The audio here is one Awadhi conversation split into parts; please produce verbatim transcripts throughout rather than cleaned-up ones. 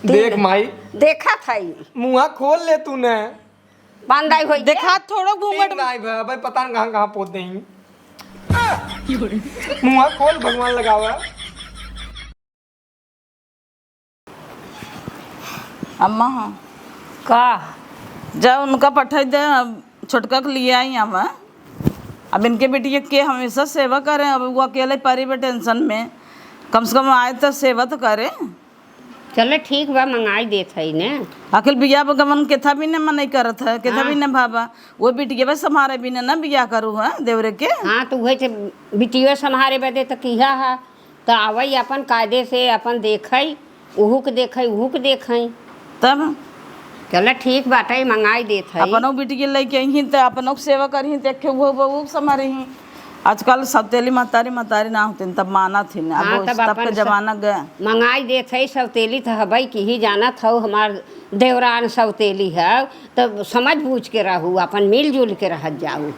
देख माई। देखत हई। मुँहा खोल ले तू ने। बांधाई होई देखा के। थोड़ो घूंघट। नहीं भाई, भाई पता न कहाँ कहाँ पोत देही। मुँहा खोल भगवान लगावा। अम्मा, हाँ। का? जा उनका पठाई दे, अब छोटका के लिए आई हम। अब इनके बिटिया के हमेशा सेवा करें, अब वो अकेले परी बे टेंशन में, कम से कम आए तो सेवा तो करें। चले ठीक बा, मंगाई देत हई ने। आखिर बियाह बगमन केथा भी ने मनई करत है, केथा हाँ। भी ने भावा, वो बिटिया बस हमारे भी ने ना बियाह करू है देवरे के। हाँ, तो उहे से बिटिया संभारे बदे तो किहा है। त आवई अपन कायदे से, अपन देखई, उहू के देखई, उहू के देखई। तब? चल ठीक बाटे, मंगाई देत हई। अपनो बिटिया लइके अइहीं त अपनो के सेवा करहीं, त एक्खे उहो बहू के संभारहीं। आजकल सौतेली महतारी, महतारी ना होतिन, तब मानत ही ना। हाँ, अब तब तब अपन के स-, जमाना गए। मंगाई देत हई, सौतेली त हबई किही, जानत हऊ हमार देवरान सौतेली हऊ, तब समझ बूझ के रहू, अपन मिलजुल के रहत जाऊ।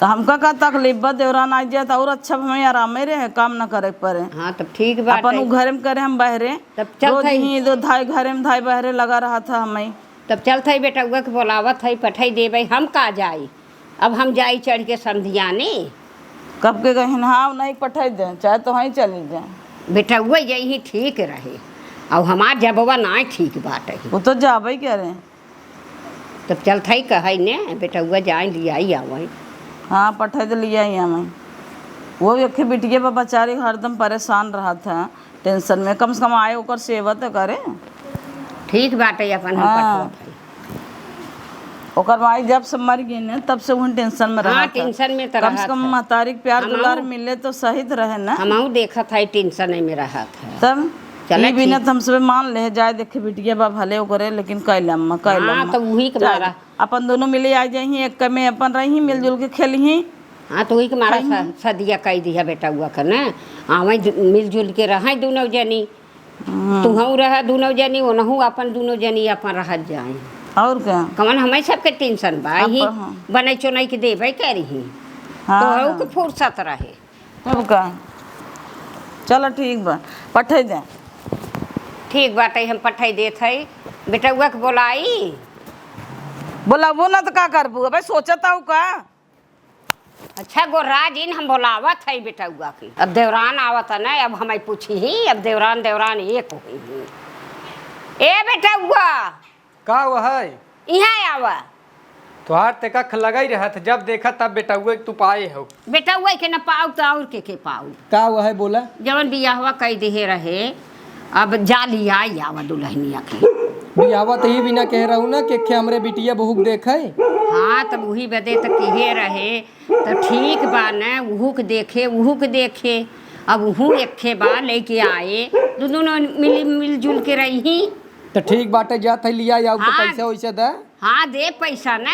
त हमका का तकलीफ बा, देवरान आई जाए त और अच्छा, हमें आरामे रहे, काम न करे के पड़े। हाँ, तब ठीक बात अपन है। उ घरे में करे, हम बहरे। तब चल रोज थई। ही दो धाई घरे में धाई बहरे लगा रहत है हमें। तब चल थई, बेटउआ के बोलावत हई, पठाई देबे, हम का जाई? अब हम जाई चढ़ के समधियाने। कब के गहिन, हाँ, नहीं पठाई दे, चाहे तो वहीं चली जाए। बेटउआ यही ठीक रहे, अब हमार जबवा ना ठीक बाटे। वो तो जाबे करे। तब चल थई कहई ने, बेटउआ जाए लियाई आवई। हाँ, पठाई दे लियाई आवई। वो एक बिटिया बा बेचारी हरदम परेशान रहत है, टेंशन में, कम से कम आए ओकर सेवा तो करे। ठीक बाटे, अपन हम हाँ। पठवत हई। ओकर माई जब से मर गई ने, तब से उहन टेंशन में हाँ, रहत है। टेंशन में तो कम से रहत कम है। महतारी के प्यार हमहू दुलार मिले तो सही तो रहे ना। हमहू देखत हई टेंशन में रहत है। तब चला ई बिना ठीक। तो हम सब मान ले जाए, देखे बिटिया बा भले ओकरे, लेकिन कैलम, कैलम। हाँ, तो उही के मारा। अपन दोनों मिले आ जाही, एक में अपन रही, मिलजुल के खेलही। हाँ, तो वही के मारा स-, सदिया कई दिया बेटउआ के ना। आवई दु-, मिलजुल के रहई दुनौ जनी। हम्म। तुहऊ रह दुनौ जनी, ओनहू अपन दुनौ जनी अपन रहत जाए। और का? कवन हमई सबके टेंशन बा? आप, यही हाँ। बनई चुनई के देबे करिही। हाँ, तोहऊ हाँ। के फुर्सत रहे। तब का? चलो ठीक बा, पठई दे। ठीक बाटे, हम पठई देत हई। बेटउआ के बोलाई? बोलाबो ना तो का करबू? अबे सोचत हऊ का? अच्छा, गोर्रा जिन हम बोलावत हई बेटउआ के। अब देवरान आवत है ना, अब हमई पूछिही, अब देवरान, देवरान एक होई। ए बेटउआ! का हुआ है? इहाँ आवा। तोहार ते कख लगाई रहत, जब देखा तब बेटउआ के तू पाए हो। बेटउआ के न पाऊ तो और के, के पाऊ? का हुआ है बोला? जवन बियाहवा कई देहे रहे, अब जा लियाई आवा दुलहनिया के। बियाहवा त ही बिना कहे रहू ना कि एक्खे हमरे बिटिया बहू के देखे। हाँ, तब उही बदे त किहे रहे, त ठीक बा न, उहू के देखे, उहू के देखे। अब उहू एक्खे बा, लेके आए, दुनों मिली, मिलजुल के रही। त ठीक बाटे, जात है लिया आऊ, त हाँ। पैसा वैसा द। हाँ, दे पैसा न,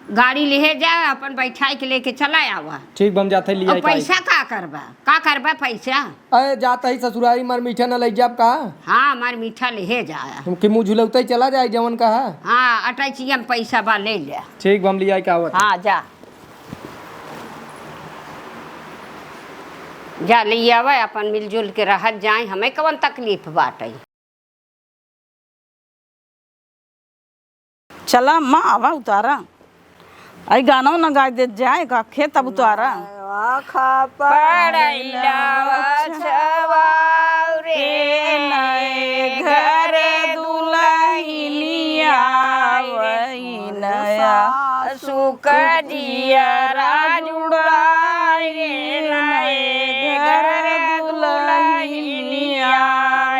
गाड़ी लेहे जा, अपन बैठाई के लेके चला आवा। ठीक बा, हम जात है लिया और के आई। पैसा का करबा? का करबा पैसा? अरे, जात है ससुरारी, मार मीठा न ले जाब का? हाँ, मार मीठा लेहे जा। हम कि मुँह झुलौते ही चला जाए, जवन कहा। हाँ, अटैचिया में पैसा बा, ले ले। ठीक बा, हम लिया के आवत है। हाँ, जा। जा, ले आवा, अपन मिलजुल के रहत जाए, हमें कवन तकलीफ बाटे। चला अम्मा, आवा उतारा। आई गाना ना गाय देत जाए, का खेत अब उतारा। आँखा पड़ैला छवाऊ रे, नए घर दुलहिनिया, वही नया सुख जियरा जुड़ाई रे, नए घर दुलहिनिया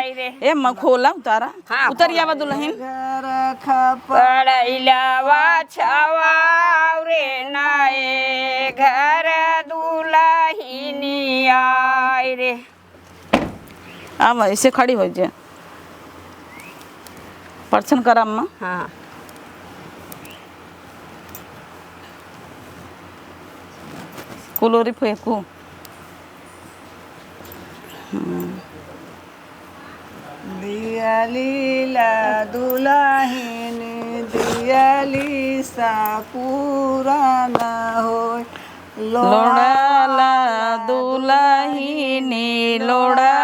रे। ए अम्मा, खोला उतारा। हाँ, उतरिया बा दुलहिन। घर खपड़ैलवा छवाऊ रे, नए घर दुलहिनिया रे। अब ऐसे खड़ी होइ जा। परछन कर अम्मा। हाँ। कुलोरी फेंकू। हम्म। दियाली ला दुलहिन, दियाली सा पूरा ना होय। लोढ़ा ला दुलहिनी, लोढ़ा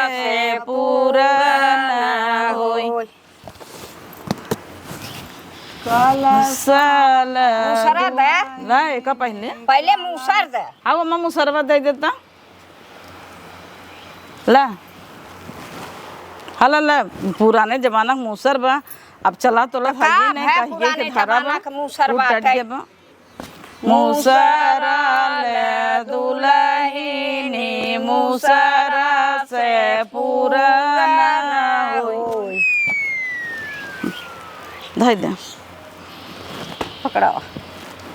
से पूरा ना होय। साला। मुसरा दे। ला, एका पहिले। पहिले मुसर दे। हाँ, अम्मा, मुसरवा दे देता। ला। हला ला, पुराने जमाना के मुसर बा। अब चला तोला तो का खाइए नहीं, है, कहिए पुराने के धारा जमाना बा। के मुसर टूट बाटे। गया बा। मुसरा ले दुलहिनी, मुसरा से पूरा ना होई। धइ दे। पकड़ो।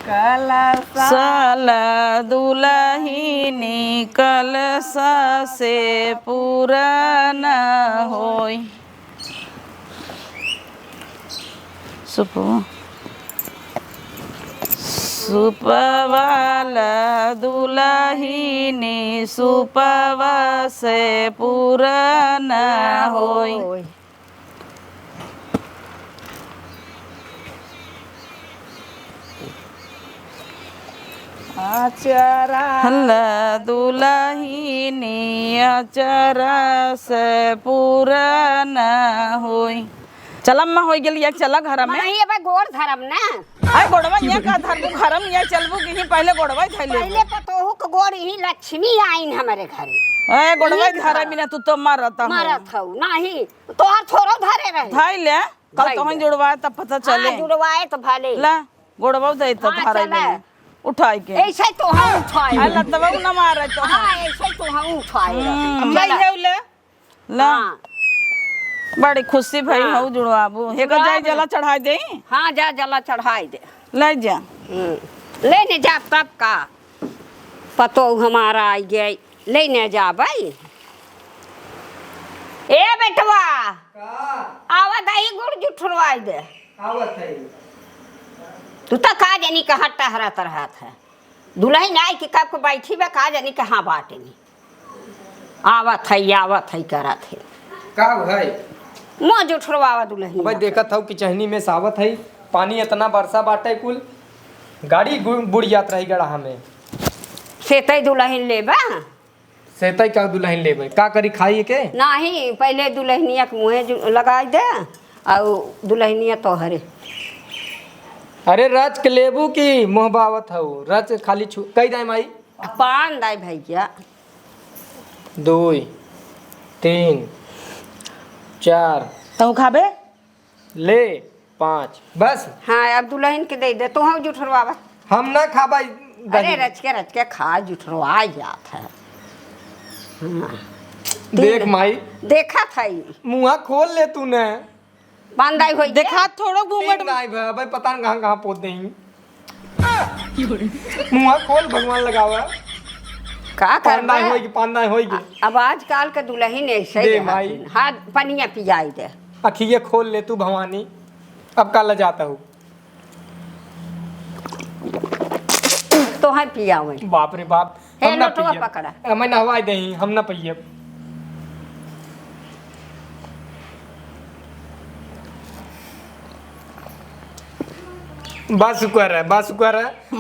कलसा। साला दुलहिनी कलसा से पूरा ना होई। सुपवा। सुपवा ला दुलहिनी, सुपवा से पूरा ना होई। अचरा। हल्ला दुलहिनी अचरा से पूरा ना होई। चल अम्मा, होई गेल, ये चला घर में। नहीं, अब गोड़ धरम ना। अरे गोड़वा ये का धरबू, घर में ये चलबू कि ही पहले गोड़वा धइ लेबू? पहले पतोहू के गोड़ ही लक्ष्मी आइन हमरे घरे। ए गोड़वा धरा बिना तू तो मरत हो। मरत हऊ, नहीं, तोहर थोड़ो धरे रहे। धइ ले, कल धइ तोहन ले। जुड़वाए तब पता चले। हाँ, जुड़वाए तो भले। ला, गोड़वा दे तो हाँ, धरे चले। बिना। उठाई के। ऐसे तो हम उठाए। आ लतवा न मारे तो हाँ, ऐसे तो हम उठाए। हम्म। अम्मा, ये ले। ला। हाँ। बड़ी खुशी भई हाँ। हऊ जुड़वाबू। हे का जुड़वा जाए दे। जला चढ़ाई दे। हाँ, जा जला चढ़ाई दे। ले जा। हम्म। ले ने जा तब का। पतोह हमारा आई गई। ले ने जा भाई। ए बेटवा। का? आवा दही गुड़ जुठरवाई दे। आवत है। तू तो का जानी कहाँ टहरत रहत है। दुलहिन आई कि कब को बैठी बा, का जानी कहाँ बाटे नी। आवत है, आवत है करत है। का भाई? मुँह जुठरवावा दुलहिन भाई, का। देखत हऊ कि चहनी में सावत है, पानी इतना बरसा बाटे कुल, गाड़ी गु-, बुड़ जात रही गड़हा में। से तई दुलहिन लेबा? से तई का दुलहिन लेबे? का करी खाई के? नाही, पहिले दुलहिनिया के मुँहे जु-, लगाई दे, अउ दुलहिनिया तोहरे। अरे रच के लेबू की मुँह बावत हऊ? रच के खाली छू-, कई दाई माई? पान दाई भैया। दुई, तीन, चार। तू खाबे? ले, पाँच, बस। हाँ, अब दुलहिन के दे दे, तोहू जुठरवावा। हम ना खाबा अरे, दही। रच के, रच के खा, जुठरवा जात है। हाँ। देख तीन। माई। देखा था ई। मुँहा खोल ले तू ने। पान दाई होई देखा के? थोड़ो घूंघट तीन दाई भा, भाई पता न कहाँ, कहाँ पोत देही। मुँहा खोल भगवान लगावा। का पान दाई करबा? होई के, पान दाई होई के। अब आजकल के दुलहिन ऐसे दे ही माई। रहत हैं। हाँ, पनिया पियाई दे। अखिए खोल ले तू भवानी, अब का लजात हऊ? तोहे पियावे। बाप रे बाप, हे हम ना लोटवा पियब। पकड़ा। हमें नहवाई दही, हम ना पियब। बस कर, बस कर।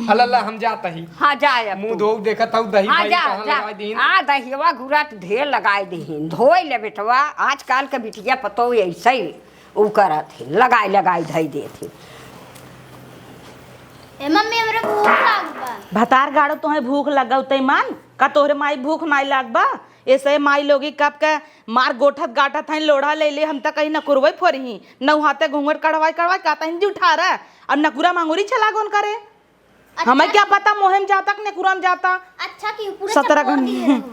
हला ला, हम जात ही। हाँ, जाए अब मुँह तू। धो देखत हऊ, दही हाँ, भाई जा, कहाँ जा। लगाई दही। हाँ, दहिवा घुरा त ढेर लगाई दही। धोई ले बेटवा, आजकल के बिटिया पतोह ऐसे ही उ करत ही, लगाई लगाई धई देत ही। ए मम्मी, हमरे भूख लाग बा। भतार गाड़ो तोहे भूख लग गौ तई मान, का तोहरे माई भूख नाई लाग बा? ऐसे माई लोगी कब के मार गोठत गाठत हैं, लोढ़ा ले ले, हम त कहीं नकुरवई फोरही, नौहाते घूंघट कढ़वाई कढ़वाई, का तहिन जी उठा रहा, अब नकुरा मांगुरी चला गौन करे। अच्छा हमें क्या कि पता मोहे में जाता कि नेकुरा में जाता। अच्छा कि पूरा सतरह चपोर घंटे। दिए रहो।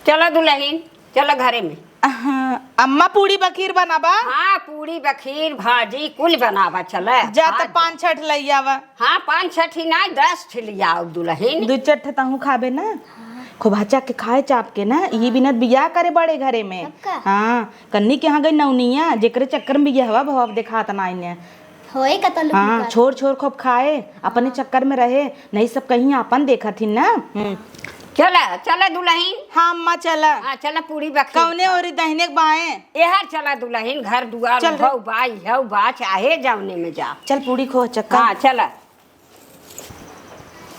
चला दुलहिन, चला घरे में। अहाँ, अम्मा पूड़ी बखीर बनाबा? हाँ, पूड़ी बखीर, भाजी, कुल बनाबा, चला। जा त हाँ। पाँच छठ लई आवा। हाँ, पाँच छठ ही ना, दस ठे लई आवा दुलहिन। दुई चार ठे तहूँ खाबे ना। खूब हचा के खाए चाप के ना, यही बिनत बियाह करे बड़े घरे में। सबका? हाँ, कन्नी के यहाँ गई नौनिया, जेकरे चक्कर में बियाहवा भवा देखात ना आइने। होए का तल्लुक हाँ, निकाल। छोर छोर खूब खाए, अपने हाँ। चक्कर में रहे, नहीं सब कहीं आपन देखत ही ना। हम्म। चला, चला दुलहिन। हाँ अम्मा, चला। हाँ, चला पूड़ी बखीर। कौने ओरी, दहिने के बाएं? एहर चला दुलहिन, घर दुआर चल रे। हौ बा, हौ बा, चाहे जौने में जा। चल पूड़ी खो चक्का। हाँ, चला।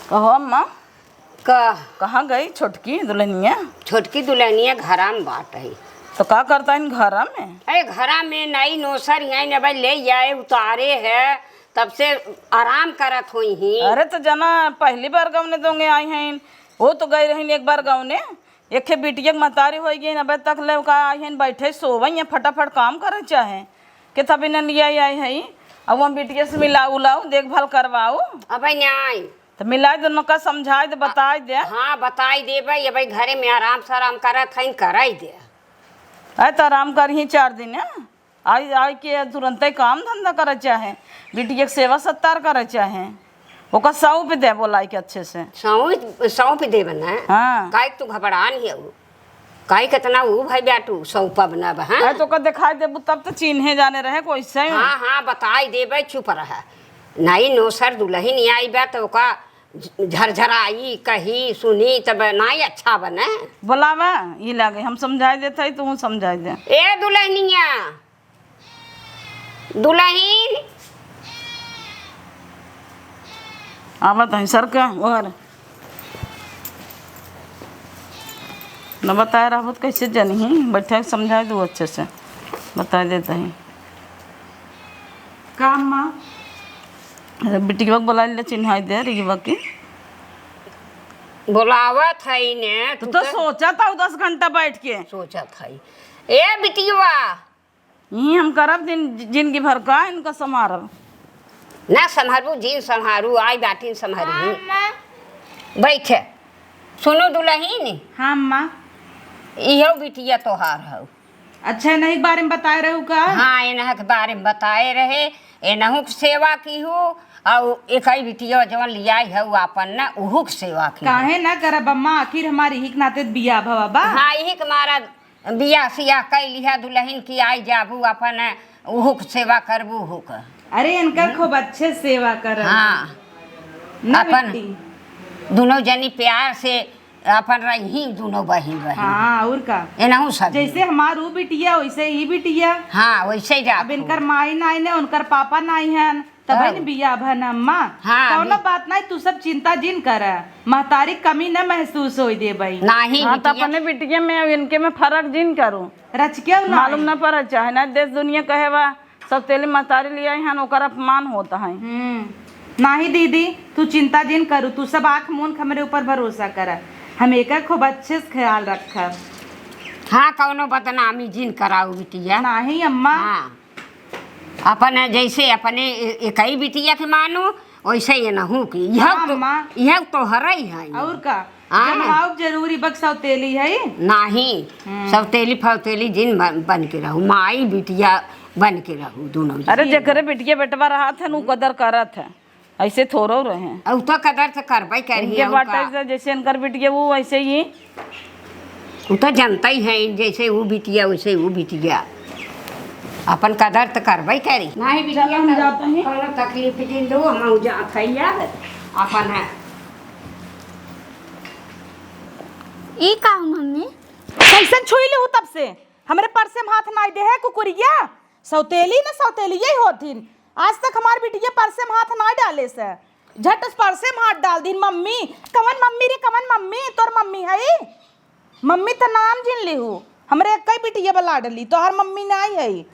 कहो अम्मा। कह। कहाँ गई छोटकी दुलहिनिया? छोटकी दुलहिनिया घरा में बाटइ। तो का करत हीं घरा में? अरे, घरा में नाई नोसर हियाँ न भाई ले आए, उतारे है, तब से आराम करत होइहीं। अरे, तो जना, पहली बार गौने दोंगे आई हैं, वो तो गई रही एक बार गौने, एक ठे बिटिया के मतारी होइ गई, अबे तक ले का आई हैं, बैठे सोवई हैं, फटाफट काम करे चाहे, के तब इन्हें लिया आई है, अब हम बिटिया से मिलाऊ उलाऊ, देखभाल करवाऊ। अबे नहीं आई। तो मिलाए दे, उनका समझाए दे, बताए दे। हाँ, बताई देबे, ये भाई घरे में आराम से आराम करत हईन, कराई दे। अरे, तो आराम करही चार दिन, हैं? आई, आई के तुरंते काम धंधा करे चाहे, बिटिया के सेवा सत्कार करे चाहे, ओका सौंप दे बोलाई के अच्छे से। सौंप, सौंप देबे ना। हाँ। काहे के तू घबरान ही हऊ? काहे केतना ऊ भाई बेटू सौंपब ना बा, हाँ? अरे, तो ओका दिखाई देबू तब तो चिन्हे जाने रहे कोई से। हाँ, हाँ, बताई देबे, चुप रहा। नाई नोसर दुलहिन आई बा तो ओका झ-, झरझराई, कही, सुनी, तब नाई अच्छा बने। बोलावा, ई लागे, हम समझाई देत हई, तू समझाई दे। ए दुलहिनिया, दुलहिन। आवत हई सर के, ओहर। न बताए रहबू त कैसे जनही, बैठे समझाई दू अच्छे से, बताई देत हई। का अम्मा? अरे, बिटिया के बोलाइ ले, चिन्हाई दे, रिगवा के। बोलावत हई ने, तू तू तो तो सोचत हऊ दस घंटा बैठ के। सोचत हई। ए बिटिया। यही हम करब दिन, जिंदगी भर का इनका संभारब। ना संभारू, जिन संभारू, आई बाटिन संभारू। हाँ, अम्मा। बैठे। सुनो दुलहिन। हाँ, अम्मा। इहो बिटिया तोहार हऊ। अच्छा, एनही के बारे में बताए रहू का? हाँ, एनह के बारे में बताए रहे, एनहू के सेवा किहू, अउ एकई बिटिया जवन लियाई हऊ आपन न, उहू के सेवा किहू। काहे ना करब अम्मा, आखिर हमार इही के नाते बियाह भवा बा। हाँ, इही के मारा बियाह सियाह कइ लिहा दुलहिन की आई जाबू आपन, उहू के सेवा करबू, उहू के। अरे, इनकर खूब अच्छे सेवा करब। हाँ। ना अपन बेटी? दुनो जनी प्यार से अपन रही, दुनो बहिन रही। हाँ, और का? एनहू सब। जैसे हमार ऊ बिटिया, वैसे ई बिटिया। हाँ, वैसे जा अब तू। इनकर माई नाई ने, उनकर पापा नाई हन, तब तब। न बियाह भन अम्मा। हाँ, कौनो बि- बात नाई, तू सब चिंता जिन कर, महतारी कमी न महसूस होई देबई। नाही, हाँ, तो बिटिया। अपने बिटिया में और इनके में फर्क जिन करो। रच के नाई। मालूम न पड़े चाहे ना, देश दुनिया कहे बा, सौतेली महतारी लियाई हन, ओकर अपमान होत है। हम्म, नाही दीदी, तू चिंता जिन करू, तू सब आँख मूंद के हमरे ऊपर भरोसा कर, हम एकर खूब अच्छे से ख्याल रखब। हाँ, कौनो बदनामी जिन कराऊ बिटिया। नाही अम्मा। हाँ, अपन जैसे अपने ए-, एकई बिटिया के मानू, वैसे एनहू के। यह हाँ, तो, अम्मा। यह तोहरई है। और का? हाँ। जब हाउ जरूरी बक सौतेली है। नाही, हम्म। सौतेली फौतेली जिन बन, बन के रहू, माई बिटिया बन के रहू दुनो जन। अरे, जेकरे बिटिया बेटवा रहत है, उ कदर करत है, ऐसे थोड़ो रहे। अउ तो कदर तो करबे करी, इनके अउ बाटे का? से जैसे इनकर बिटिया, वो वैसे ही। उ तो जनतई है, जैसे उ बिटिया, वैसे उ बिटिया, अपन कदर तो करबे करी। नाही बिटिया, चलो, हम तो जाते हैं। कौनो तकलीफ जिन दो, हम जात है यार, अपन है। ई का हो मम्मी? कैसन छुई लेहू तब से? हमरे परसे में हाथ नाई देहे कुकुरिया। सौतेली न सौतेली यही होथिन। आज तक हमार बिटिया परसे में हाथ नाई डाले से। झट से परसे में हाथ डाल दिन। मम्मी, कवन मम्मी रे, कवन मम्मी? तोर मम्मी हई? मम्मी त नाम जिन लिहू। हमरे एक्कई बिटिया बा लाडली, तोहर मम्मी नाई हई।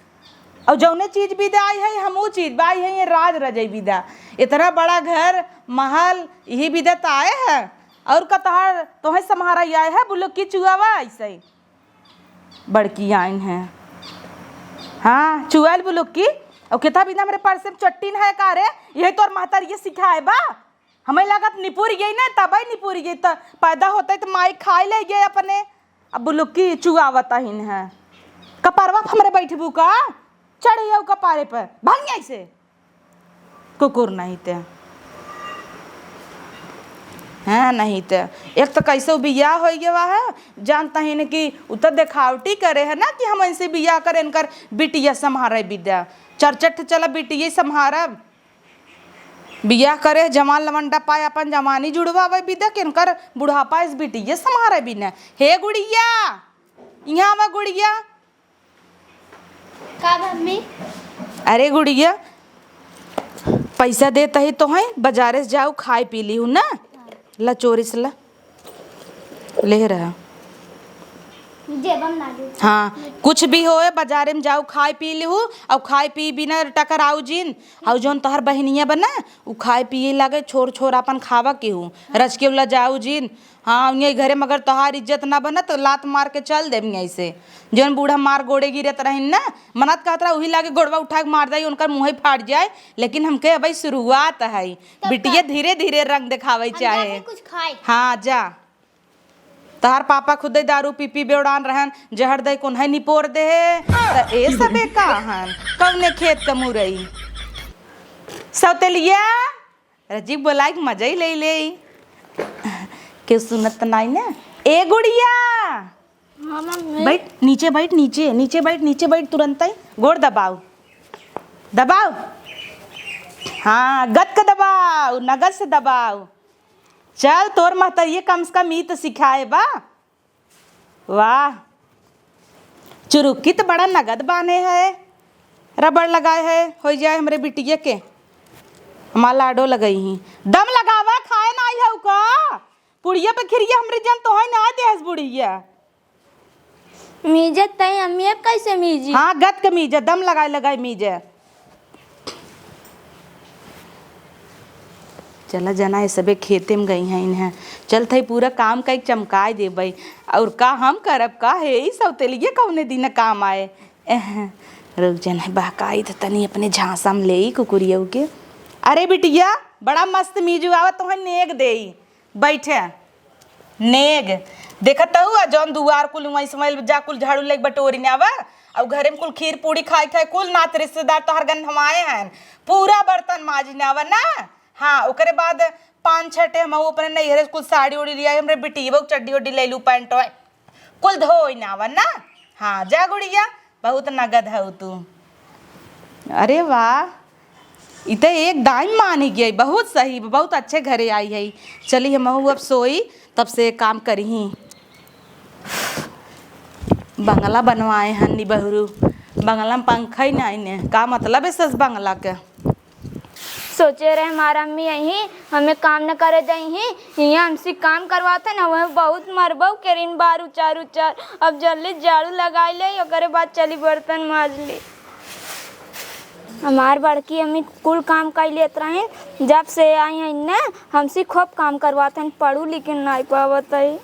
अउ जौने चीज बिदा आई हई, हम ऊ चीज बा आई हई, ये राज रजई बिदा। इतना बड़ा घर, महल, यही बिदा त आए है। और का तोहार, तोहे सम्हारा आए है, बुलुकी चुआवा ऐसे। बड़की आइन है। हाँ, चुआइल बुलुकी। और कितना बिना हमरे परसे में चट्टीन है का रे? यही तोर महतारी ये सिखाए बा? हमें लागत निपुर गई ना, तबे निपुर गई, त पैदा होते त माई खाए ले गए अपने। अब बुलुकी चुआवत आइन है। कपरवा पे हमरे बैठबू का? चढ़ जाऊ कपारे पे, भाग यहाँ से। कुकुर नहीं ते। हाँ, नहीं ते। एक तो कैसे बियाह हो गया है, जानता ही नहीं कि उ तो देखावटी करे है ना कि हम इनसे बियाह करें, इनकर बिटिया संभारे बिदा। चरचट चला बिटिया संभारब। बियाह करे, जवान लवंडा पाए, अपन जवानी जुड़वावे बिदा, कि इनकर बुढ़ापा इस बिटिया संभारे बिना। हे गुड़िया, यहाँ आवा गुड़िया। का मम्मी? अरे गुड़िया, पैसा देत ही तोहे, बाजारे से जाऊ, खाए पी लिहू ना। ला चोरी से ला, ले रहा। जेबम ना दे। हाँ, कुछ भी होए, बाजारे में जाऊ, खाए पी लिहू, अउ खाए पी बिना टकराऊ जिन। अउ जौन तोहर बहिनिया बा ना, उ खाए पिए लागे, छोर छोर आपन खावा केहू, रच के उला जाऊ जिन। हाँ, उन्हें घरे में अगर तोहार इज्जत ना बना, तो लात मार के चल देब यहीं से। जौन बूढ़ा मार गोड़े गिरत रहिन ना, मनत कहत रहा, उही लागे गोड़वा उठा के मार जाई, उनकर मुँहे फाट जाए। लेकिन हमके अबई शुरुआत है, तब बिटिया का? धीरे धीरे रंग देखावे हम चाहे। जाके कुछ खाए। हाँ, जा। तहार पापा खुदे दारू पी पी बेवड़ान रहन, जहर दे कोन्हई निपोर दे। त ए सबे का हन? कौने खेत क मुरई? सौतेलिया, रजी बोलाई के मजा ही ले ले। केहू सुनत त नाई ना? ए गुड़िया, हाँ, मम्मी। बैठ, नीचे बैठ, नीचे, नीचे बैठ, नीचे बैठ, तुरंत आई। गोड़ दबाओ, दबाओ। हाँ, गत के दबाओ, नगद से दबाओ। चल, तोर महतरिये कम से कम ई त सिखाए बा। वाह, चुरुक्की त बड़ा नगद बाने है, रबड़ लगाए है, होइ जाए हमरे बिटिया के। हमार लाडो लगई ही। दम लगावा, खाए ना आई हऊ का? पुड़िया पे खिरिया हमरे जन तोहई ना देहस बुढ़िया। मीजत तई अम्मी, अब कैसे मीजी? हाँ, गत के मीजे, दम लगाए लगाए मीजे। चला जना, ये सबे खेते में गई हैं इन्हें। चल थई पूरा काम का एक चमकाए देबई। और का हम करब, का हे ई सौतेलिये कौने दिन काम आए। एह, रुक जना, बहकाई त तनी अपने झांसा में लेई कुकुरियऊ के। अरे बिटिया, बड़ा मस्त मीजू आवत, तोहई नेग देई। बैठे। नेग। देखत हऊ, आ जौन दुआर कुल वहीं से वहीं जा, कुल झाड़ू लेके बटोरी ने आवा। अउ घरे में कुल खीर पूड़ी खाए खाए कुल नात रिश्तेदार तोहर गंधवाए हैं। पूरा बर्तन माज ने आवा ना। हाँ, ओकरे बाद पाँच छः ठे हमहू अपने नैहरे से कुल साड़ी उड़ी लियाई, हमरे बिटिया के चड्डी उड्डी ले लू, पैंट वैंट। कुल धोई ना आवा ना। हाँ, जा गुड़िया, बहुत नगद हऊ तू। अरे वाह, ई त एक दाई मानी गई, बहुत सही, बहुत अच्छे घरे आई है। चली हमहू अब सोई, तब से काम करिही। बंगला बनवाए हन नी बहरू, बंगला में पंखा ही नाई ने, का मतलब है सस बंगला के? सोचे रहे हमार अम्मी यही हमें काम न करे दही, हियाँ हमसे काम करवात है ना, वह बहुत मरबऊ के रिन बार उचार उचार। अब जल्दी झाड़ू लगाई ले, ओकरे बाद चली बर्तन माज ली। हमार बड़की अम्मी कुल काम कर लेत रहिन, जब से आई हैं इन्ने हमसे खूब काम करवात हैं, पढ़ू लिखे नाई पावत है।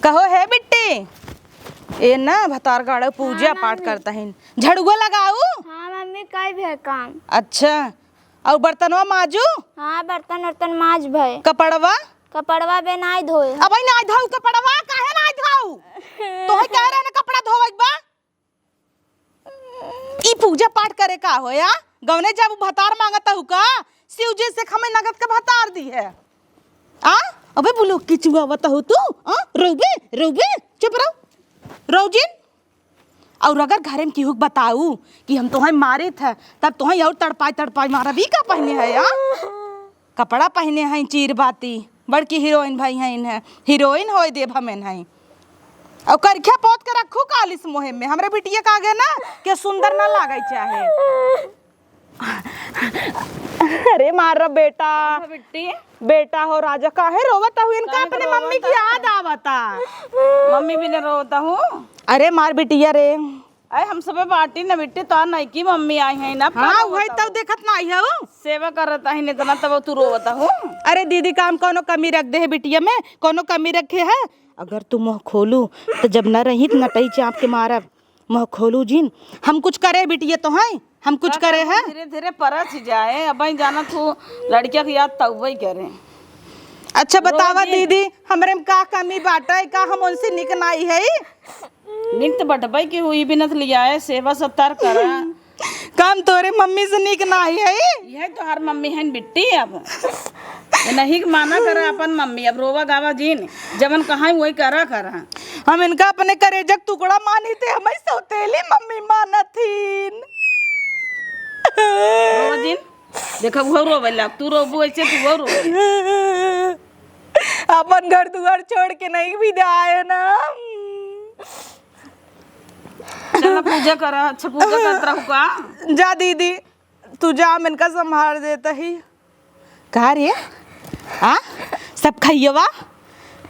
कहो हे बिट्टी, ए ना भतार गाड़ो पूजा हाँ, पाठ मम्मी। करता है, झड़ुआ लगाऊ। हाँ मम्मी, कई भे काम। अच्छा, और बर्तनवा माजू? हाँ, बर्तन उर्तन माज भए। कपड़वा? कपड़वा बे नाई धोए। अबे नाई धोऊ कपड़वा, काहे नाई धोऊ? तोहे कह रहे ना कपड़ा धोवे के बा। ई पूजा पाठ करे का हो या? गवने जब भतार मांगत हूँ का? शिव जी से हमें नगद के भतार दी है। आ? अबे बोलो किचुआ बता हो तू? आ? रोबे, रोबे, चुप रहो। रोजिन, और अगर घरे में केहू के बताऊ कि हम तोहे मारे थे, तब तोहे और तड़पाई तड़पाई मारब। ई का पहने है यार? कपड़ा पहने हैं चीर बाती, बड़की हीरोइन भाई हैं इन्हें, हीरोइन होए देब हम इन्हें। और करखिया पोत के रखू कालिस मुहे में, हमरे बिटिया का आगे ना के सुंदर ना लागे चाहे। अरे मार बेटा, हाँ बिट्टी। बेटा हो राजा, काहे रोवत हूँ? इनका काहे अपने मम्मी की रोवत याद आवता। मम्मी भी ने रोवत हूँ। अरे मार बिटिया रे। अरे हम सबे बाटी न बिट्टी, तो नईकी मम्मी आई है ना, हाँ, पर वही रोवत तो हूँ। देखत ना आई है वो। सेवा करत है इतना, तब तू रोवत हूँ। अरे दीदी, काम कौनो कमी रख दे है बिटिया में, कौनो कमी रखे है? अगर तू मुँह खोलू तो जब न रही तो नटई चाप के मारब। मुँह खोलू जिन, हम कुछ करे बिटिया तो हैं, हम कुछ का करे करूँ, हैं? धीरे धीरे परच जाए, अब ही जाना तू लड़किया के याद तउबे करे। अच्छा बतावा रोजिन। दीदी, हमरे में का कमी बाटे, का हम उनसे निक नाई है? निक तो बटबे की हुई बिनत लियाए, सेवा सत्कार करा। काम तोरे मम्मी से निक नाई है? यह तो हर मम्मी है बिट्टी। अब ये नहीं कि माना करा अपन मम्मी, अब रोवा गावा जिन, जवन कहा वही करा करा। हम इनका अपने करेजक टुकड़ा मानी थे, हमें सौतेली मम्मी मानत थीन। रोवा जिन, देखा वो रोवे लाग, तू रोबू ऐसे, तू वो रोवे। अपन घर दुआर छोड़ के नहीं भी जाए ना। चला पूजा करा, अच्छा पूजा करत रहू का? जा दीदी, तू जा, हम इनका संभाल देता ही। का रे? आ? सब खइयवा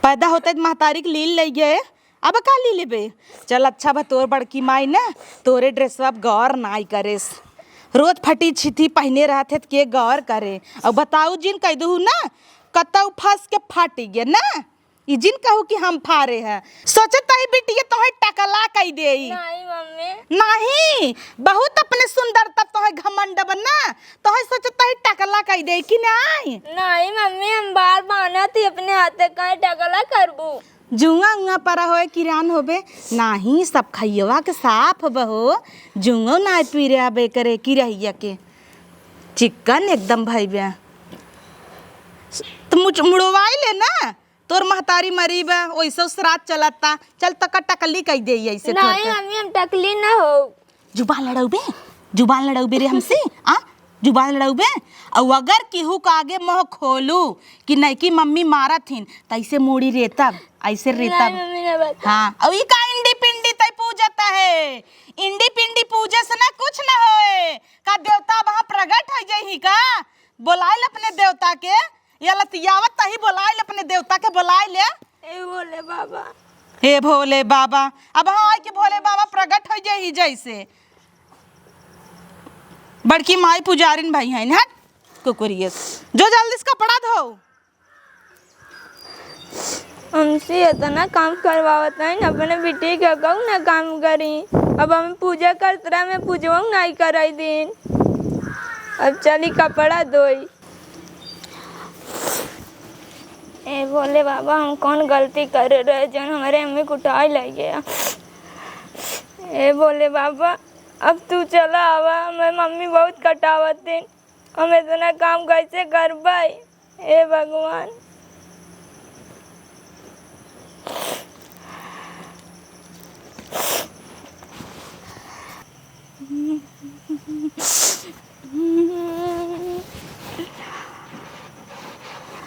पैदा होते त महतारी के लील लइ गए, अब का ली लेबे? चल अच्छा बा तोर बड़की माई न तोरे ड्रेसवा अब गौर नाई करेस। रोज फटी छिथी पहिने रहत है त के गौर करे? अउ बताऊ जिन कह दहू न, कतऊ फंस के फाटी गे न, ई जिन कहू कि हम फारे हैं। सोचत ही बिटिया तोहे टकला कह देई। नहीं मम्मी। नहीं, बहुत अपने सुंदरता तोहे घमंड बा ना, तोहे सोचत ही टकला कह देई कि नहीं? नहीं मम्मी, हम बार बानत ही अपने हाथे, काहे टकला करबू? जुआ उआ पर होए किरान होबे, नाही सब खइयवा के साफ बहो, जुआ ना पी रे अबे करे कि रहिया के चिकन एकदम भइबे। त मुच-, मुड़वाई ले ना, तोर महतारी मरी बा, ओइसो श्राद्ध चलता। चल तका टकली कह देई ऐसे नहीं करके। मम्मी, हम टकली ना हो। जुबान लड़ाउबे, जुबान लड़ाउबे रे हमसे, आ? जुबान लड़ाउबे? अउ अगर केहू का आगे मुँह खोलू कि नइकी मम्मी मारत हिन, त ऐसे मूड़ी रेतब, ऐसे रेतब। नहीं मम्मी, ना बता। हाँ, अउ ई का इंडी पिंडी तई पूजत है? इंडी पिंडी पूजे से ना कुछ ना होए। का देवता अब वहाँ प्रगट हो जाई का? बोलाइल अपने देवता के, या लतियावत तही बोलाइल अपने देवता के, बोलाइल। ए भोले बाबा। हे भोले बाबा, अब हाँ आइ के भोले बाबा प्रगट हो जाई जैसे। बड़की माई पुजारिन भाई हैं, हट कुकुरियस, जो जल्दी से कपड़ा धो। हमसे इतना काम करवावत हैं, अपने बिटिया के कहूँ ना काम करी। अब हम पूजा करत रहे, मैं पूजवा नहीं कराई दिन। अब चली कपड़ा धोई। ए भोले बाबा, हम कौन गलती करे रहे, जौन हमरे मम्मी कुटाई लग गया। ए भोले बाबा, अब तू चला आवा, मैं मम्मी बहुत कटावत दिन, हम इतना काम कैसे करबै? हे भगवान।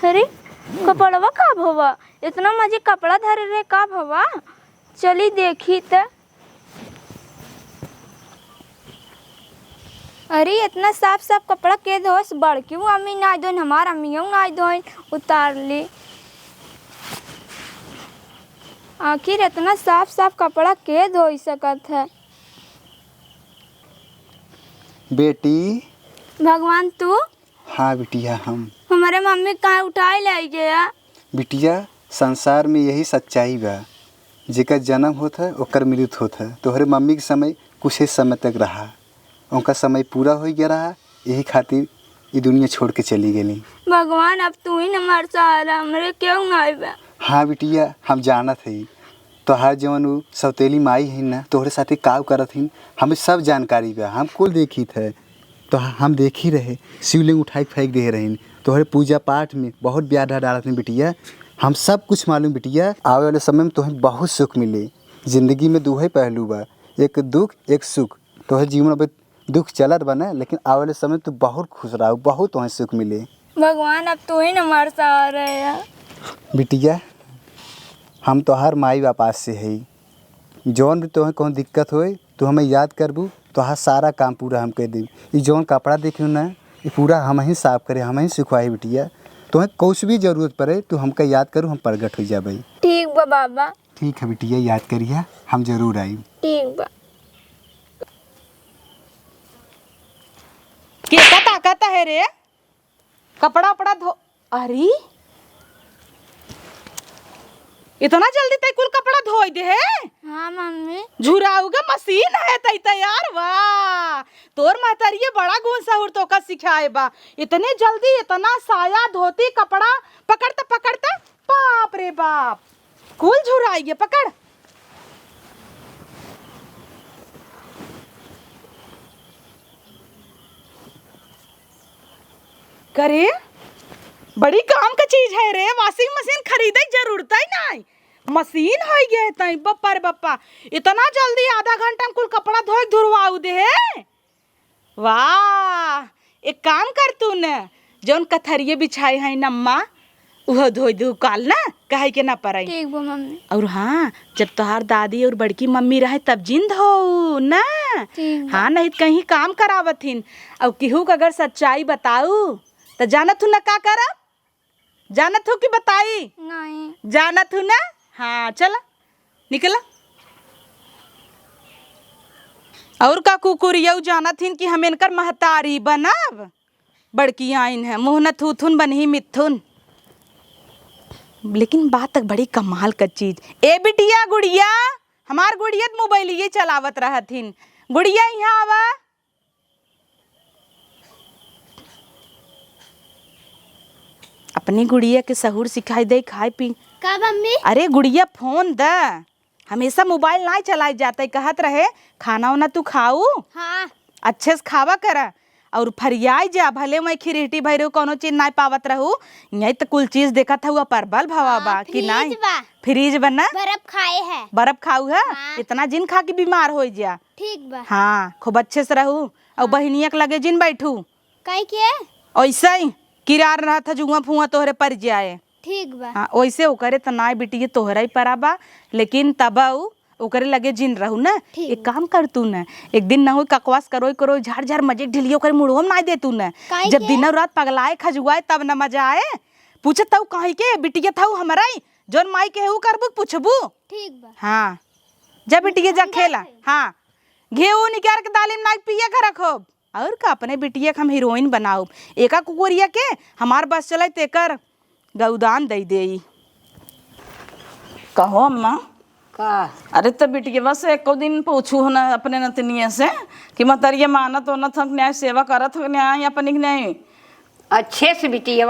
अरे, कपड़वा का भवा? इतना मजे कपड़ा धरे रहे, का भवा? चली देखी त। अरे, इतना साफ साफ कपड़ा के धोस? बड़की अम्मी नाई धोइन, हमार अम्मियों नाई धोइन, उतार ली। आखिर इतना साफ साफ कपड़ा के धोई सकत है? बेटी। भगवान, तू? हाँ बिटिया, हम। हमरे मम्मी काहे उठाई ले गया? बिटिया, संसार में यही सच्चाई बा, जेकर जन्म होत है, ओकर मृत्यु होत है। तोहरे मम्मी के समय कुछ ही समय तक रहा, उनका समय पूरा हो गया रहा, यही खातिर ई दुनिया छोड़ के चली गेली। भगवान, अब तू ही न हमार सहारा, हमरे केहू नाई बा। हाँ बिटिया, हम जानत हई, तोहार जवन उ सौतेली माई है ना, तोहरे साथे काव करत हिन, हमें सब जानकारी बा, हम कुल देखित है। तो हम देखी रहे, शिवलिंग उठाई के फेंक दे रहीन। तोहरे पूजा पाठ में बहुत ब्याधा डालत हैं बिटिया, हम सब कुछ मालूम बिटिया। आवे वाले समय में तोहे बहुत सुख मिले। जिंदगी में दुहे पहलू बा, एक दुख एक सुख। तोहे जीवन में दुख चलत बा ना, लेकिन आवे वाले समय तू बहुत खुश रहो, बहुत तोहे सुख मिले। भगवान, अब तू ही न हमार सहारा है। बिटिया, हम तोहार माई बाप आज से हई, जौन भी तोहे कौन दिक्कत होए, तू हमें याद करबू, तोहार सारा काम पूरा हम कर देब। ई जौन कपड़ा देखियो ना, ई पूरा हम ही साफ करे, हम ही सुखवाई बिटिया। तोहे कुछ भी जरूरत पड़े, तू हमका याद करू, हम प्रगट हो जाबे। ठीक बा बाबा। ठीक है बिटिया, याद करिया, हम जरूर आई। ठीक बा। केका ताकत है रे? कपड़ा उपड़ा धो, अरे, इतना जल्दी तै कुल कपड़ा धोई दे है? हाँ मम्मी। झुराऊ के मशीन है तै तैयार, वाह। तोर महतरिये बड़ा गुण सहूर तोका सिखाए बा। इतने जल्दी इतना साया, धोती, कपड़ा पकड़ता पकड़ता, बाप रे बाप। कुल झुराई गे, पकड़। करे, बड़ी काम का चीज है रे, washing machine खरीदे के जरूरत ही नहीं, मशीन हो गए तई। बप्पा रे बप्पा, इतना जल्दी आधा घंटा में कुल कपड़ा धोए धुरवाऊ दे है। वाह, एक काम कर तू न, जौन कथरिये बिछाए हैं नम्मा, उहो धोई दू काल ना, कहे के ना पड़े। ठीक बा मम्मी। और हाँ, जब तोहार दादी और बड़की मम्मी रहे तब जिन धोऊ ना। ठीक बा। हाँ, नहीं त कहीं काम करावत हिन। और केहू का अगर सच्चाई बताऊ त जानत हू ना का करब? जानत हू कि बताई? नहीं। जानत हू ना? हाँ, चला, निकला। और का कुकुरियऊ जानत हिन कि हम इनकर महतारी बनब? बड़की आइन है, मुँह न थूथुन बनही मिथुन। लेकिन बात तक बड़ी कमाल का चीज। ए बिटिया, गुड़िया, हमार गुड़िया त मोबाइलिये चलावत रहत हिन। गुड़िया, यहाँ आवा। अपनी गुड़िया के सहूर सिखाई दे, खाए पी। का मम्मी? अरे गुड़िया, फोन द। हमेशा मोबाइल नाई चलाई जात है, कहत रहे, "खाना ओना तू खाऊ, हाँ। अच्छे से खावा करा, और फरियाई जा, भले मैं खिरहटी भैरव कौनो चीज नाई पावत रहू, यही त कुल चीज देखत हुआ, परबल भवा हाँ, बा कि फ्रिज नाई?" बा। फ्रिज बा ना? बर्फ खाए है। बर्फ खाऊ है? हाँ। इतना जिन खा के बीमार हो जा। ठीक बा। हाँ, खूब अच्छे से रहू, और हाँ। बहिनिया के लगे जिन बैठू। काहे के? ऐसे ही किरार रहत है, जुआं फुआं तोहरे पर जाए। ठीक बा। हाँ, ओइसे ओकरे त नाय बिटिये, तोहरा ही परा बा, लेकिन तब उ ओकरे लगे जिन रहू ना। ठीक एक बा। काम कर तू ना, एक दिन ना होई ककवास करोई करोई झाड़ झाड़ मजे ढिलियो ओकरे मुड़वा में नाय दे तू ना। काहे जब के? दिनों रात पगलाए खजुआए तब न मजा आए। पूछे तऊ कहीं के बिटिये थाऊ हमरा ही, जौन माई के हऊ करबू पूछबू। ठीक बा। हाँ, जा बिटिये जा हम खेला। जात हई। हाँ, घेऊ निकार के दालिम नाय पिए घर खूब। और का अपने बिटिया के हम हीरोइन बनाउब। एका कुकुरिया के हमार बस चले तेकर गौदान दे देई। कहो अम्मा। का? अरे त बिटिया बस एको दिन पूछू हो ना अपने नतनिया से कि मतरिया मानत ओनत हक न्याय सेवा करत हक न्याय अपनी के न्याय। अच्छे से बिटिया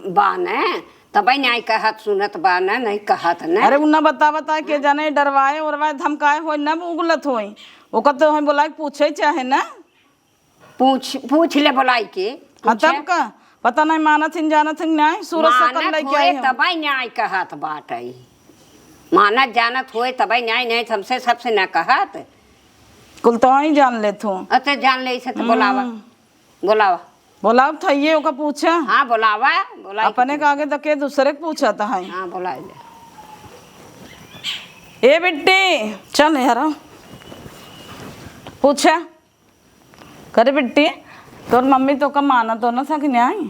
बान तबे न्याय कहत सुनत बान नहीं कहत न। अरे उन्ना बतावत है के जाने डरवाए उरवाए धमकाए होई ना उगलत होई। ओकर तो हम बोला के पूछे चाहे ना। पूछ, पूछ ले बोलाई के। हाँ, पूछे। तब का? पता नहीं मानत हिन, जानत हिन, न्याय सूरज सकल मानत लेके होए आई हम। तबै न्याय कहत बाटै। मानत जानत होए तबै न्याय, नहीं त हमसे सबसे ना कहत। कुल तो ही जान लेत हो। अते जान ले इसे तो बोलावा। हम्म। बोलावा। बोलाव थइये ओका पूछा। हाँ, बोलावा, बोलाई के अपने पूछा। का आगे तक के दूसरे के पूछत है। हाँ, बोलाई ले। ए बिट्टी, चल यार, पूछा। करे बिट्टी, तोर मम्मी तोका मानत ओनत है कि नाहीं?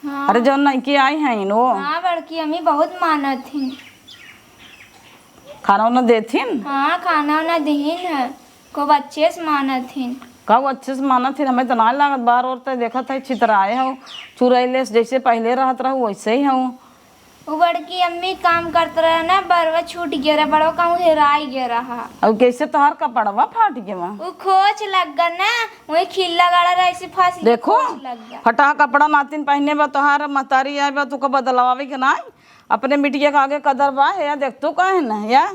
हाँ। अरे जौन नइकी आई हैं वो। हाँ बड़की अम्मी बहुत मानत हिन। खाना उना देथिन? हाँ खाना उना देहिन है, खूब अच्छे से मानत हिन। का वो अच्छे से मानत हिन? हमें तो ना लागत, बार और ते देखत है छितराए हो, चुरैले से जैसे पहले रहत रहू वैसे ही हो। उ बड़की अम्मी काम करत रहे ना, बरवा छूट गया रहा, बड़वा कहूँ हेराई गया रहा। अब कैसे तोहार कपड़वा फाट गया? उ खोच लग गया ना, वही खिल्ला गाड़ा रहे, ऐसे फंस गया, देखो, खोच लग गया। फटा कपड़ा नातिन पहने बा, तोहार महतारी आए बा, तुका बदलवावे के ना, अपने बिटिया के आगे कदर बा, या देख तू काहे ना, या?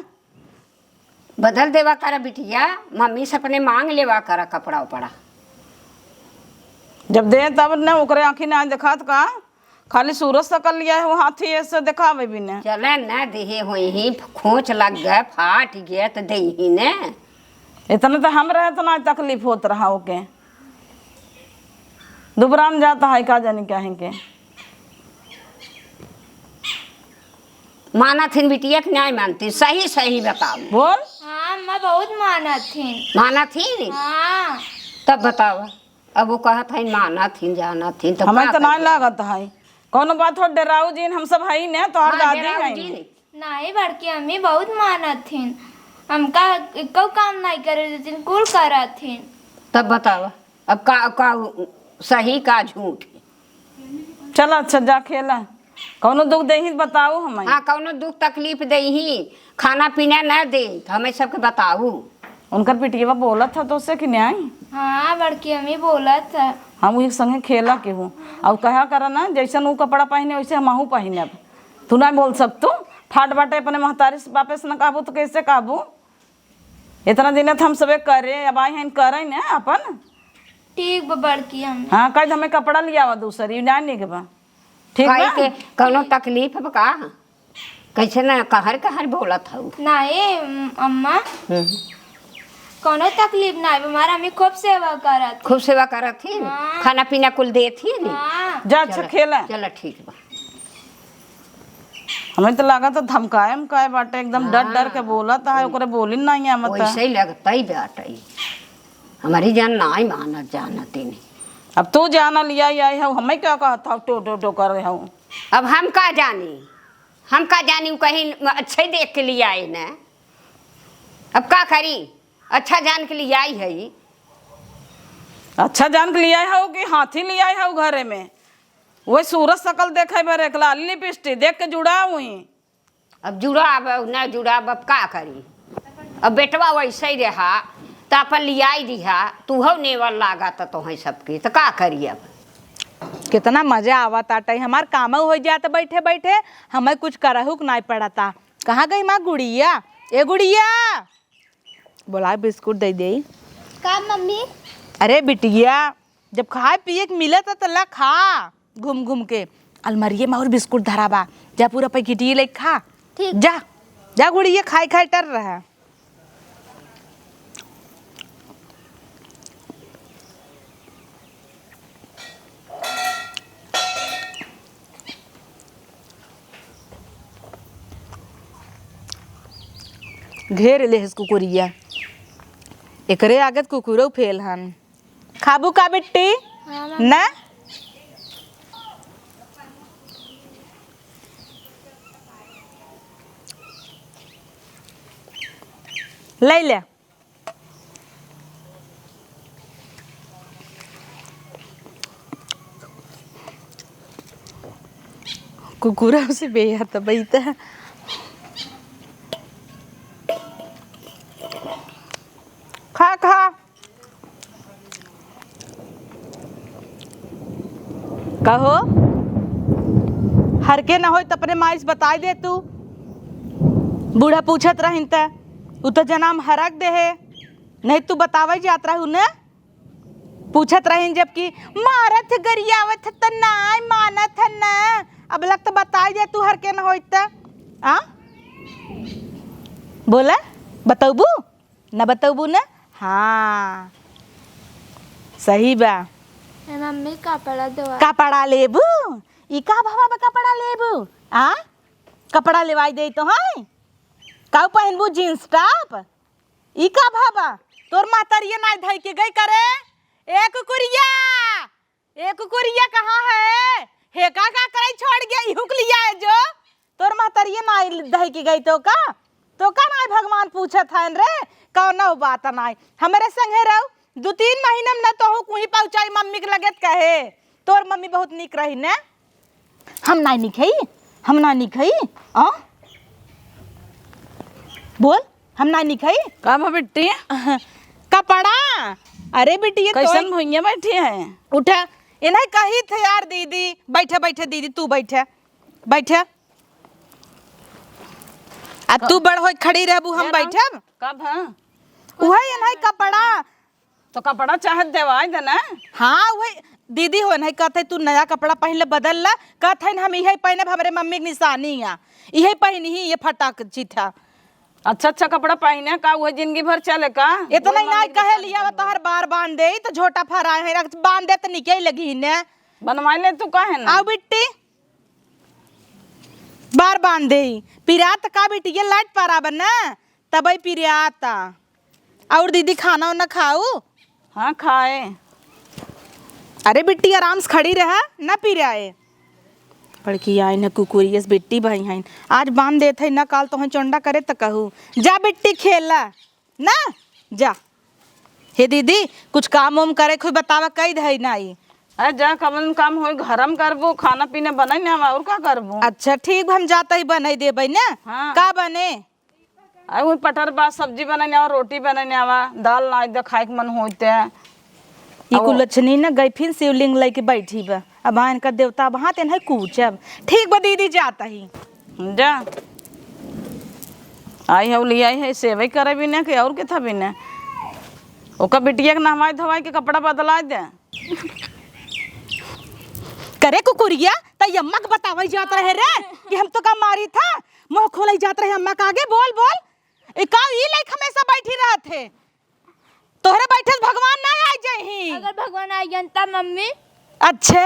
बदल देवा करा बिटिया, मम्मी से अपने मांग लेवा करा कपड़ा उपड़ा। जब दे तब न ओकरे आँखी ना देखात का? खाली सूरज सकल लिया है, वो हाथी ऐसे देखावे भी न। चले न देहे होई ही, खोच लग गए, फाट गए त देही न। इतना तो हम रहे, इतना तकलीफ होत रहा ओके। दुबरान जाता है का जानी क्या है के। मानत हिन बिटिया के नाहीं मानती, सही सही बताओ। बोल। हाँ, अम्मा बहुत मानत हिन। मानत हिन? हाँ। तब बताओ, अब वो कहत है मानत हिन, जानत हिन, तो हमें का तो नाहीं करी? लागत है। कौनो बात हो, डेराऊ जिन, हम सब है ने, तोहर हाँ, दादी डेराऊ है। जिन। नाहीं, बड़की अम्मी बहुत मानत हिन। हमका एको काम नाहीं करे देतिन, कुल करत हिन। तब बताओ, अब का, का सही का झूठ? चला, अच्छा, जा खेला। कौनो दुख देही त बताओ हमें। हाँ, कौनो दुख तकलीफ देही, खाना पीना न दे, त हमें सबके बताओ। उनकर पिटियवा बोलत ह तोसे कि नाहीं? हाँ, बड़की अम्मी बोलत ह। हम एक संगे खेला के हूँ। और कहा करा ना, जैसन उ कपड़ा पहने, वैसे हमहू पहनब। तू ना बोल सकतू, फाट बाटे अपने महतारी से, बापे से न कहबू, तो कैसे कहबू? इतना दिन त हम सबे करे, अब आई हैं करे ना अपन। ठीक बा बड़की अम्मी। हाँ, कह दे हमें कपड़ा लियावा दूसर, ई ना निक बा। ठीक काहे बा? के कौनो तकलीफ बा का? कैसे ना कहर कहर बोलत हऊ? नाहीं, अम्मा। हम्म। कौनो तकलीफ नाहीं बा, हमार अम्मी खूब सेवा करत। खूब सेवा करत ही? हाँ। खाना पीना कुल देत ही? हाँ। जा, अच्छा, चला, खेला। चला, ठीक बा। हमें तो लागत है धमकाए, धमकाए बाटे, एकदम डर, डर के हाँ। बोलत है, ओकरे बोली नाहीं आवत है। वैसे ही लगता ही बाटे। हमारी जान नाहीं मानत जानत ही नहीं। अब तू जाना लिया आई हो, हमें क्या कहत हो, टो, टो, टो कर रहे हो। अब हम का जानी, हम का जानी, उ कहीं अच्छे देख के लिया आए न। अब का करी, अच्छा जान के लिया आई है। अच्छा जान के लिया आई हो कि हाथी लिया आई हो घरे में? वही सूरत सकल देखे बर एक लाली लिपस्टिक देख के जुड़ा हुई। अब जुड़ाब, अब न जुड़ाब, अब का करी? अब बेटवा वैसे ही रहा, त अपन लियाई दिहा, तू हो नेवल लागा त तोहें सबके, त का करी अब? कितना मजा आवत आटे, हमार कामो हो जात बैठे बैठे, हमें कुछ करहु के नाई पड़ता। कहाँ गई माँ गुड़िया? ए गुड़िया, बोला बिस्कुट दे दे। का मम्मी? अरे बिटिया, जब खाए पिए के मिलत है त ला खा, घूम घूम के। अलमारिये में और बिस्कुट धरा बा, जा पूरा पैकेटिये लेके खा। ठीक। जा, जा गुड़िया, खाए खाए टर रहा। घेर ले हस कुकुरिया, एकरे आगे त कुकुरो फेल हन। खाबू का बिट्टी? हाँ, मम्मी। ना? ले ले। कुकुरा से बेया त बैठा। खा, खा। कहो, हर के ना होई त अपने माई से बताई दे तू। बूढ़ा पूछत रहिन त, उ त जनाम हरक दे है, नहीं तू बतावे जात रहू न, पूछत रहिन जबकि मारत गरियावत त नाय मानत है न। अब लग त बताई दे तू हर के ना होई त। आ? बोला, बतौबू? न बतौबू न? हाँ, सही बा। ए मम्मी, कपड़ा देवा। कपड़ा लेबू? ई का भवा बा कपड़ा लेबू? आ? कपड़ा लेवाई दे तो है? काऊ पहनबू जींस टॉप? ई का भवा? तोर महतरिये नाई धई के गई करे? ए कुकुरिया! ए कुकुरिया कहाँ है? हे का, का करे छोड़ गया? इहुक लिया है जो? तोर महतरिये नाई धई के गई तो का? तो का नाई भगवान पूछत हन रे? कौनो बात नाई। हमरे संगे रहो, दू तीन महीना में न तोहू कुही पहुँचाई मम्मी के लगे त कहे। तोर मम्मी बहुत नीक रही ने। हम नाई नीक हई? हम नाई नीक हई? आ? बोल, हम नाई नीक हई? का भा बिट्टी? कपड़ा। अरे बिट्टी, ये कैसन तो भुइयां बैठी है? उठा, इन्हें कही थे यार दीदी, बैठे बैठे दीदी, तू बैठे, बैठे। आ तू बड़ होई खड़ी रहबू, हम बैठब? का भा? उहे इन्हें कपड़ा। तो कपड़ा चाहे देवाई दे ना। हाँ, उहे दीदी हो नहीं कहते, तू नया कपड़ा पहन ले, बदल ला। कहते हैं, हम इहे पहनब, हमरे मम्मी के निशानी है, इहे पहनी ही, ये फटाक चिथा। अच्छा, अच्छा कपड़ा पहने का, उहे जिंदगी भर चले का? इतना ही ना कहे लिया, तोहर बार बांध दे, तो झोटा फहराए हैं, रख बांध दे तो निके लगी ने। बनवाई ले तू काहे ना? आओ बिट्टी, बार बांध दे, पिरात का बिट्टी, ये लाइट पारा बन ना। तबई पिरियाता। और दीदी खाना उना खाऊ? हाँ, खाए। अरे बिट्टी, आराम से खड़ी रहा, ना पिरियाए। बड़की आई न कुकुरियस बिट्टी भाई हैं। आज बांध देत है ना, काल तोहें चोंडा करे त कहू। जा बिट्टी खेला, ना? जा। हे दीदी, कुछ काम उम करे कोई बतावा, कई धई नाई। अरे जा, कवन काम होई, घरम करबो, खाना पीना बनाई ना, और का करबो? अच्छा ठीक, हम जाता ही बनाई देबई ना। हाँ। का बने? अरे, वही पटर बा, सब्जी बनाने आवा, रोटी बनाने आवा, दाल ना दे खाए के मन होते। ई अब कुलछनी न गई फिर शिवलिंग लेके बैठी बा। अब इनका देवता अब हाथ इन्हें कूचब। ठीक बा दीदी, जाता ही। जा। आई है, ले आई है, सेवे करे भी ना कि और के था भी ना। ओका बिटिया के नहवाई धोवाई के कपड़ा बदला दे। करे कुकुरिया, त अम्मा के बतावई जात रहे रे कि हम तो का मारी था, मुंह खोलई जात रहे अम्मा का आगे, बोल बोल। ए का ई लाइक हमेशा बैठी रहत है? तोहरे बैठे से भगवान ना आ जाही। अगर भगवान आ गया त मम्मी? अच्छा,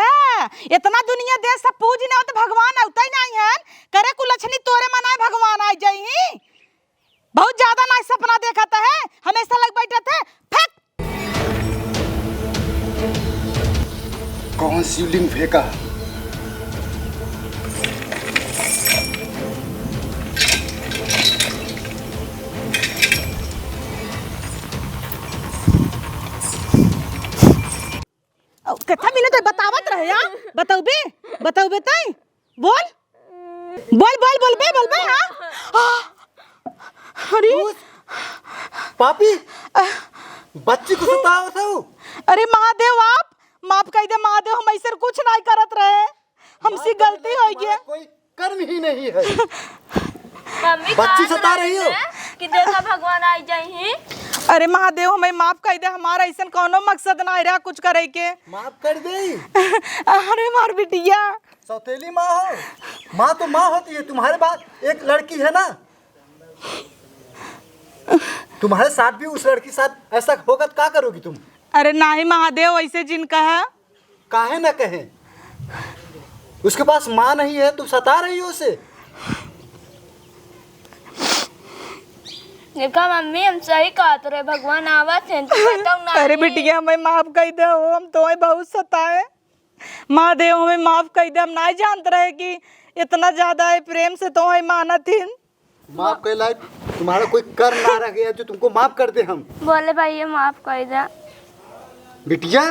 इतना दुनिया देश सब पूज न हो तो भगवान अवतै नाहीं है। करे कुलछनी तोरे मनाए भगवान आ जाई। बहुत ज्यादा ना सपना देखत है, हमेशा लग बैठत है। फेंक। कौन शिवलिंग फेंका? अउ, कथा मिले तो बतावत रहे, हाँ? बतौबे? बतौबे तै? बोल। बोल, बोल, बोलबे, बोलबे, हाँ? आ, अरे। उस पापी बच्ची को सतावत हो। अरे महादेव, आप माफ कइ दे महादेव, हम ऐसे कुछ नाहीं करत रहे, हमसे गलती होइ गया। कोई कर्म ही नहीं है। मम्मी बच्ची कहा सता रही हो? कि देखा भगवान आ जाई ही। अरे महादेव, हमें माफ कइ दे, हमारा ऐसन कौनो मकसद नाहीं रहा कुछ करे के। माफ कर दे। अरे हमार बिटिया। सौतेली माँ हो, माँ तो माँ होती है। तुम्हारे पास एक लड़की है ना, तुम्हारे साथ भी उस लड़की के साथ ऐसा होगा तो क्या करोगी तुम? अरे नाहीं महादेव, ऐसे जिन कहा। काहे ना कहें? उसके पास माँ नहीं है, तुम सता रही हो उसे। देखा मम्मी, हम सही कहत रहे, भगवान आवत हैं, तू बताओ ना। अरे बिटिया, हमें माफ कइ दे हो, हम तोहे बहुत सताए। महादेव, हमें माफ कइ दे, हम नाहीं जानत रहे कि इतना ज्यादा है प्रेम से तोहे मानत हिन। माफ करे लायक तुम्हारा कोई कर्म ना रह गया जो तुमको माफ कर दे हम। बोले भाई, ये माफ कर दे। बिटिया,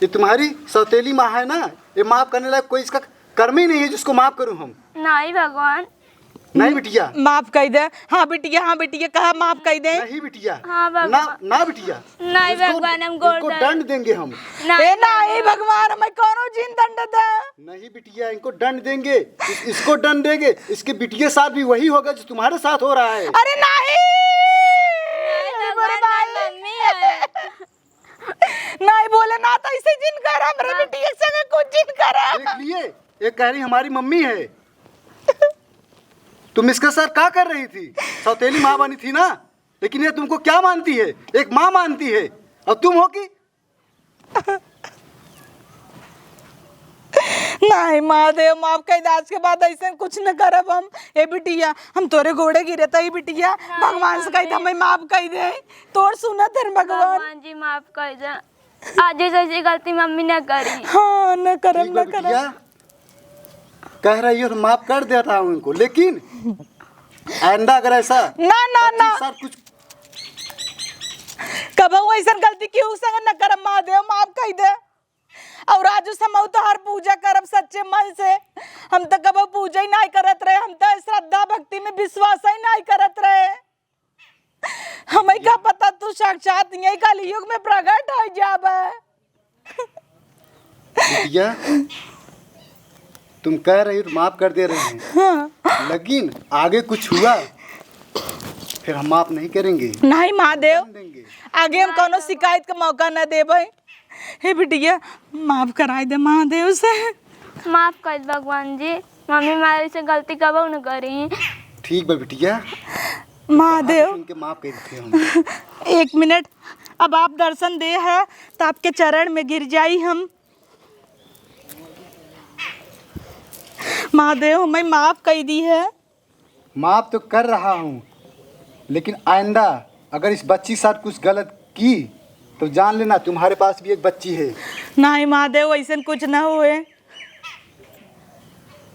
ये तुम्हारी सौतेली माँ है ना, ये माफ करने लायक कोई इसका कर्म ही नहीं है जिसको माफ करूँ हम। नहीं भगवान। नहीं बिटिया। माफ कर दे। हाँ बिटिया, हाँ बिटिया, कहा माफ कर दे। नहीं बिटिया। हाँ भगवान। ना, ना बिटिया। नहीं इसको, भगवान, हम गोड़ इनको धर- दंड देंगे हम। नहीं ए नहीं भगवान, हमें कौनो जिन दंड दे। नहीं बिटिया, इनको दंड देंगे, इस, इसको दंड देंगे। इसके बिटिया साथ भी वही होगा जो तुम्हारे साथ हो रहा है। अरे नहीं। नहीं अरे भगवान, मेरे भाई। मेरी मम्मी है। नहीं भोलेनाथ, ऐसे जिन कर, हमरे हाँ। बिटिया के संगे कुछ जिन कर। देख लिए, ये कह रही हमारी मम्मी है। तुम इसके साथ क्या कर रही थी? सौतेली माँ बनी थी ना, लेकिन ये तुमको क्या मानती है? एक माँ मानती है, और तुम हो कि नहीं महादेव, माफ कइ दे, आज के बाद ऐसे कुछ न करब हम। ए बिटिया, हम तोरे गोड़े गिरे त, ए बिटिया, नहीं, भगवान से कहि दे, मम्मी। हमें माफ कइ दे। तोर सुनत हन भगवान। भगवान जी, माफ कइ दे। आज जैसी गलती मम्मी न करी। हाँ, न करब, ठीक बा न करब। बिटिया, कह रही हो तो माफ कर देता हूँ इनको, लेकिन आइंदा अगर ऐसा ना, ना, ना। पच्चीस साल कुछ कबहू ऐसन गलती केहू संग न करब महादेव, माफ कइ दे। और आज उस हमहू तोहार पूजा करब सच्चे मन से। हम त कबहू पूजा ही नाहीं करत रहे, हम त श्रद्धा भक्ति में विश्वास ही नाहीं करत रहे। हमें का पता तू साक्षात यही कलयुग में प्रकट होइ जाबे। बिटिया, तुम कह रही हो तो माफ कर दे रहे हैं। हाँ। लेकिन आगे कुछ हुआ, फिर हम माफ नहीं करेंगे। नहीं महादेव, दंड देंगे। आगे हम कौनो शिकायत का मौका न देबे। हे बिटिया, माफ कराइ दे महादेव से। माफ कर दे भगवान जी, मम्मी हमारे से गलती कबहू न करी। ठीक बा बिटिया, महादेव। हाथ उनके माफ कर देते हम। एक मिनट, अब आप दर्शन दे है तो आपके चरण में गिर जाई हम। महादेव, हमें माफ कइ दी है। माफ तो कर रहा हूँ, लेकिन आइंदा अगर इस बच्ची के साथ कुछ गलत की तो जान लेना तुम्हारे पास भी एक बच्ची है। नहीं महादेव, ऐसन कुछ न होए।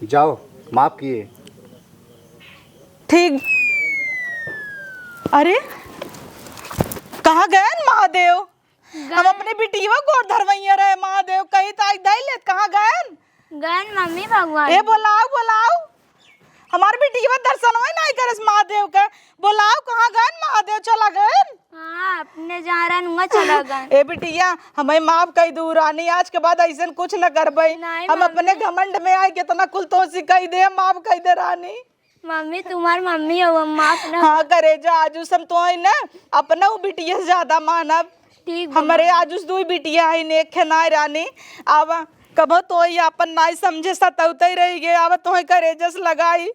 जाओ, माफ किए। ठीक। अरे, कहाँ गएन महादेव? हम गएन। अपने बिटिया गोड़ धरवइया रहे महादेव, कहीं तो आज धइ लेत, कहाँ गएन? गएन मम्मी भगवान। ए, बोलाओ, बोलाओ। हमार बिटिया दर्शनवा नाहीं करस महादेव के। बोलाओ, कहाँ गएन महादेव, चला गएन? हाँ, अपने जहाँ रहन, हुआँ चला गएन। ए बिटिया, हमें माफ कइ दू रानी, आज के बाद ऐसन कुछ न करबे। नहीं, हम अपने मम्मी। घमंड में आए, कितना कुल तोसी कइ दे, माफ कइ दे रानी। मम्मी, तुम्हार मम्मी हो, हम माफ ना हाँ, करेजा, आजु से हम तोहई ना, अपना उ बिटिया से ज्यादा मानब। ठीक बा, हमरे मम्मी। आजु से दुई बिटिया हइन, एक है नाय रानी। अब कबो तोहई आपन नाय समझे, सतौते रहि गए, अब तोहई करेजा से लगाई।